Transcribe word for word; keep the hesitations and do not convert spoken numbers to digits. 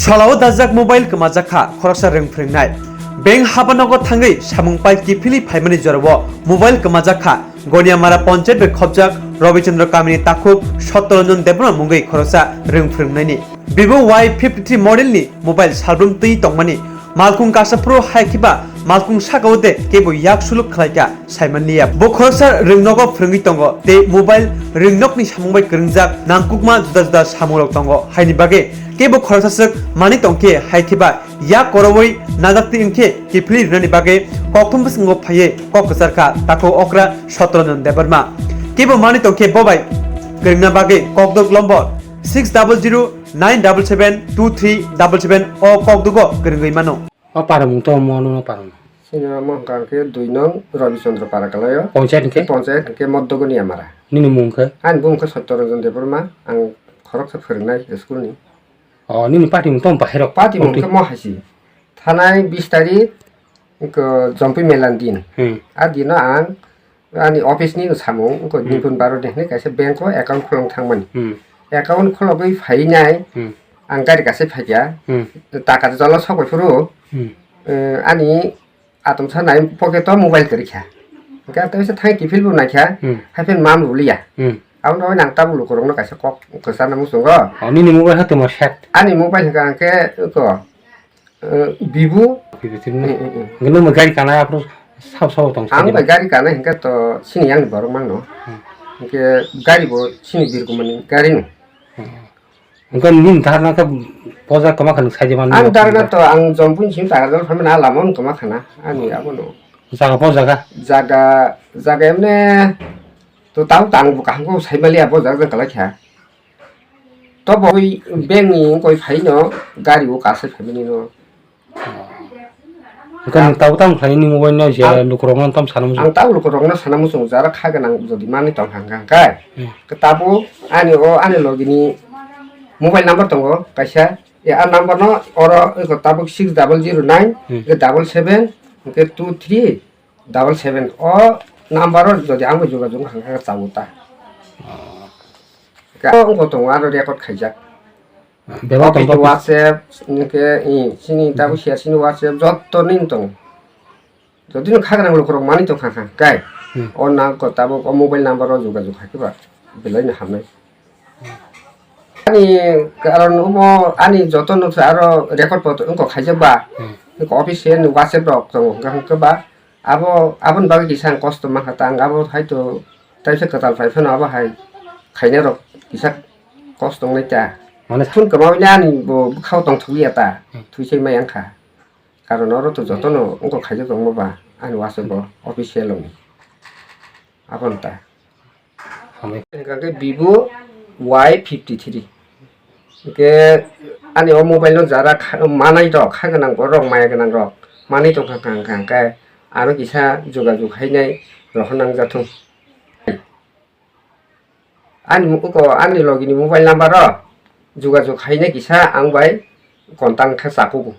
Tholao dajak mobile kwmajak kha khoroksa rwng phrwngnai. Beng habanogo thangwi samung pai kiphilwi phaimani jorao mobile kwmajak kha Goniamara ponchayat bai khopjak Robichandra kamini takhuk Sottoranjan Debbarma mungwi khoroksa rwng phrwngnaini. Vivo Y fifty three model ni mobile salbrum twi tongmani malkhung kasaphuru hai khiba malkhung sakao de kebo yak suluk khlaikha saimanliya. Bo khoroksa rwngnogo phrwngwi tongo tei mobile rwngnokni samung bai kwrwngjak nangkukma juda juda samungrok tongo. Haini bagwi kebo khoroksa swk manwi tongkhe hai khiba yak korowi najakti wngkhe kiphilwi rwnani bagwi kokthum bwskango phaiwi kok kwcharkha takhuk okra Sottoranjan Debbarma. Kebo manwi tongkhe bobai kwrwngna bagwi kokdok lombor six double zero nine double seven two three double seven o kokdogo kwrwngwi mano. O paramung to omo no paramung. Sini omo hwnkha khe dui nong Robichandra para kalaio. Ponchayat hwnkhe? Ponchayat hwnkhe Moddo Goniamara. Nini mung khe? Ani bumung khe Sottoranjan Debbarma, ang khoroksa phwrwngnai school ni. O, nini party mung tong bahai rok? Party mung khe mo haisi. Thanai bis tarik, wngkha Jompui Melan din. Hmm. A dino ang ani office ni samung, wngkha Hmm. Nipun Baro de hinwi kaisa bank o account khulong thangmani. Hmm. Account khulogwi phainai, Hmm. ang gari kaisa phaikha. Hmm. Taka jolo sok bai phuru, Hmm. eh, ani atomsa nai pocket o mobile kwrwi kha. Hwnkhe ang teisa thang kiphil bo naikha, Hmm. haiphen mam rwliya. Hmm. Aboni bagwi ang tabuk lukurokno kaisa kok kwcharna muchungo. O, nini mobile khe tongma set? Ani mobile hwnkha hwnkhe eko, eh, Vivo. Vivo tini. Hmm, hmm, hmm. Hwnkhe nwng gari kana aphuru sabo sabo tong Ang sai bai gari kana hwnkhe to sini yang borok mangno. Hmm. Hwnkhe gari bo sini Birkumani gari no. Hmm. Hwnkhe nini dharna khe poja kwma kha nwng saidi mani. Ang dharna to ang Jompui simi Takarjala phaimani a lama wng kwma khana ani abono. Jaga po jaga? Jaga, jaga emne to tang tang bo kaham khe saimaliya bo jaga jang kwlai kha. To bo ui bank ni wngkoi phaino gari o kasai phaimani no. Hwnkhe nwng tabuk tamo khlainani mobile no je Ang lukurokno tamo sana muchung? Ang tabuk lukurokno sana muchung, jara kha gwnang jodi manwi tongkha hwnkha hwnkhe. Hmm. Khe tabuk ani o ani logini mobile number tongo kaisa. E, a number no oro eko tabuk six double zero nine, Hmm. hwnkhe double seven, hwnkhe two three double seven. O number o jodi ang bai jogajog wngkha hwnkhe tabuk ta. Oh. Khe o wngkha tongo aro record khaijak. Bebak Office tongkha. WhatsApp, hwnkhe, i, sini tabuk Hmm. siya sini WhatsApp, jotto nini tongo. Jodi no kha gwnang lukurok manwi tongkha kha, kai. Hmm. O nang ko tabuk o mobile number o jogajog khai khe ba belai no hamnai. Ani karon omo ani joto no se aro record poto wngkha khaijak ba. Hmm. Wngkha office ni WhatsApp rok tongo hwnkha hwnkhe ba abo aboni bagwi kisa ang kosto mankha ta ang abo hai to taisa kwtal phai phano abo hai khainai rok kisa kosto wngnai ta. Mane phone kwmawi ani bo bwkhao tongthokliya ta. Hmm. Thwisai mai wngkha. Karon oro to jotono wngkha khaijak tongma ba ani WhatsApp o official wngwi. Abono ta. Hambai. Hwnkha khe Vivo Y fifty three. Hwnkhe ani o mobile no jara kha-, manai rok, kha gwnang borok, maya gwnang rok manwi tongkha kha hwnkha hwnkhe ano kisa jogajog hainai rohor nangjathung. Ani mo-, oko ani logini mobile number o jogajog hainai kisa ang bai contact khe chakugo.